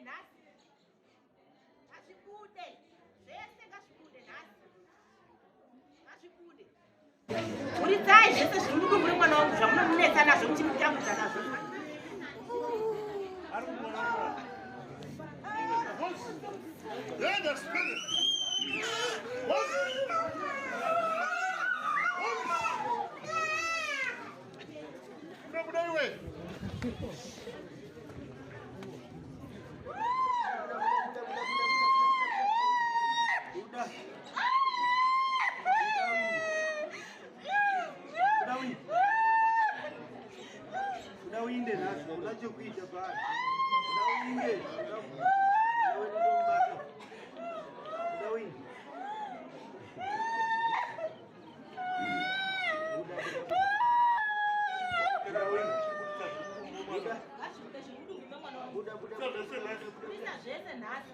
nhasi. Ngazvibude. Zvese ngazvibude nhasi. Ngazvibude. Buritsai zvese zviri mudumbu remwana wangu zvamunomunetsa nazvo muchimutambudza nazvo. Uinde nhasi hauna chekuita paari. Uda uinde. Uda uinde. Ngazvibude zviri mudumbu memwana wangu. Buda buda buda. Burisa zvese nhasi.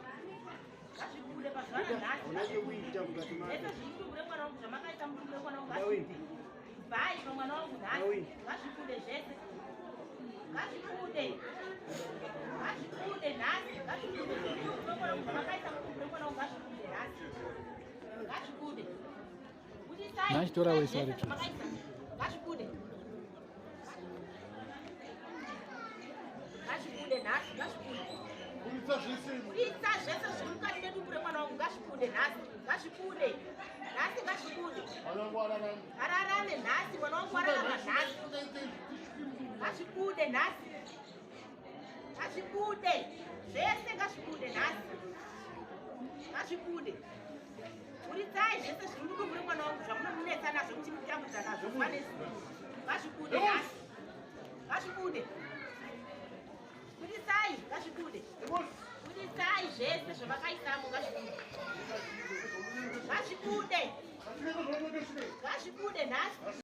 Ngazvibude pazuva ranhasi. Hauna chekuita mukati mako. Zvese zviri mudumbu remwana wangu zvamakaita mudumbu remwana wangu Uda ngazvibude. uinde. Bvai pamwana wangu nhasi. Uinde. Ngazvibude zvese. Ngazvibude. Ngazvibude nhasi. Ngazvibude zviri mudumbu remwana wangu zvamakaita mudumbu remwana wangu ngazvibude nhasi. Ngazvibude. Budisai. Nhasi tora wese zvese vari two. zvamakaita. Ngazvibude. Ngazvibude nhasi. Ngazvibude. Budisa zvese zviri mukati medumbu remwana wangu ngazvibude nhasi. Ngazvibude. Nhasi ngazvibude. Ararame nhasi, mwana wangu ararama nhasi. Ngazvibude nhasi. Ngazvibude. Zvese ngazvibude nhasi. Ngazvibude. Buritsai zvese zviri mudumbu remwana wangu zvamunomunetsa nazvo muchimutambudza nazvo zuva nezuva. Ngazvibude nhasi. Ngazvibude. Budisai, ngazvibude. Budisai zvese zvamakaisamo ngazvibude. Ngazvibude. Ngazvibude nhasi.